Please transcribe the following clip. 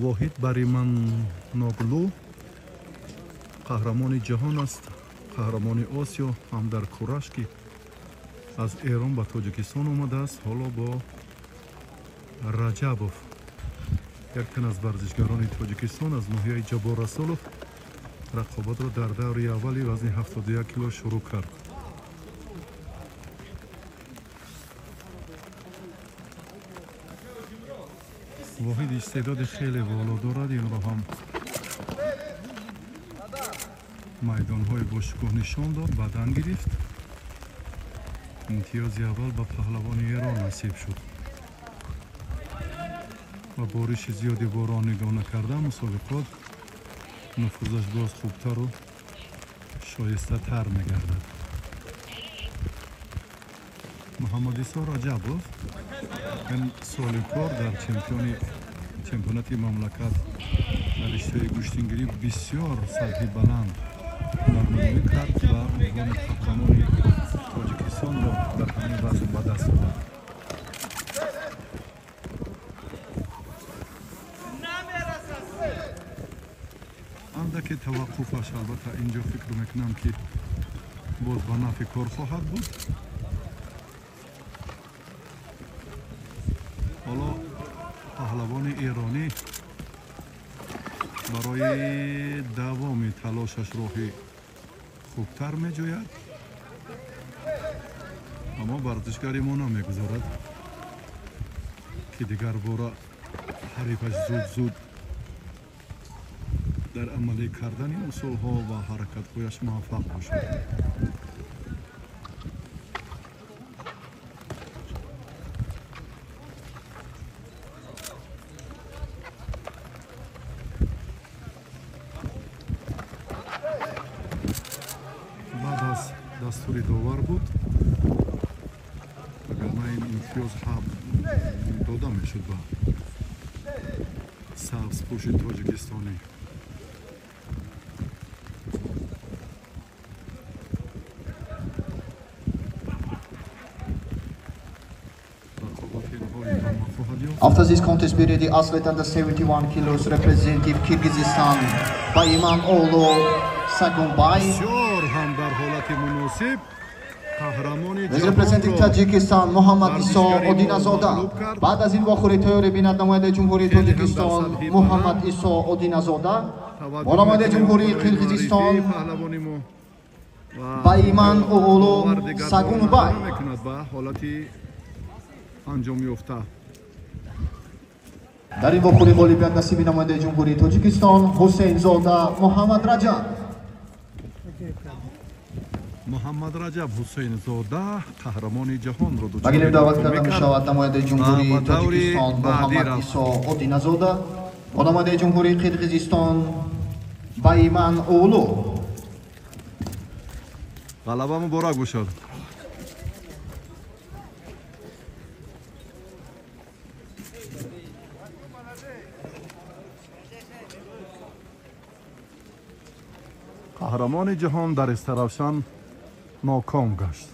Воҳид Бариманоглу қаҳрамони ҷаҳон аст, қаҳрамони Осиё ҳам дар кураш, ки аз Эрон ба Тоҷикистон омадааст. Ҳоло бо Раҷабов, як тан аз варзишгарони Тоҷикистон аз ноҳияи Ҷаббор Расулов, рақобатро дар даври аввали вазни 71 кило шурӯъ кард. Воҳид истеъдоди хеле воло дорад. Инро ҳам майдонҳои бошукӯҳ нишон дод, бадан гирифт. Имтиёзи аввал ба паҳлавони Эрон насиб шуд ва бориши зиёди борон нигоҳ накарда мусобиқот нуфузаш боз хубтару шоистатар мегардад. Муҳаммадисо Раҷабов ин соли кор дар чемпионати мамлакат дар риштаи гӯштингирӣ бисёр сатҳи баланд ҳунарнамоӣ кард ва унвони қаҳрамони Тоҷикистонро дар ҳамин вазн ба даст овард. Андаке таваққуфаш албатта инҷо фикр мекунам, ки боз ба нафъи кор хоҳад буд. Ҳоло паҳлавони эронӣ барои давоми талошаш роҳи хубтар меҷӯяд, аммо варзишгари мо намегузорад, ки дигар бора ҳарифаш зуд-зуд дар амалӣ кардани усулҳо ва ҳаракатҳояш муваффақ бошад. Баъд аз дастури довар буд, вагарна ин имтиёз ҳам дода мешуд ба сабзпӯши тоҷикистонӣ. After this contest period, the athlete under 71 kilos representative Kyrgyzstan Baiman Olo Sagunbay. Бисёр ҳам дар ҳолати муносиб қаҳрамони Representing Tajikistan Muhammad Iso Odinazoda. Баъд аз ин вохӯрӣ тайёрӣ бинад намояндаи Ҷумҳурии Тоҷикистон Муҳаммад Исо Одиназода бо намояндаи Ҷумҳурии Қирғизистон Баиман Оолу Сагунбай. Мекунад ба ҳолати анҷом ёфта. Дар ин вохӯрӣ ғолибият насиби намояндаи Ҷумҳурии Тоҷикистон Ҳусейнзода Муҳаммад Раҷаб. Муҳаммад Раҷаб Ҳусейнзода қаҳрамони ҷаҳонро Ба гирифт даъват карда мешавад намояндаи Ҷумҳурии Тоҷикистон Муҳаммад Исо Одиназода бо намояндаи Ҷумҳурии Қирғизистон Баиман Оулу. Ғалаба муборак бошад. Қаҳрамони ҷаҳон дар Истаравшан ноком гашт.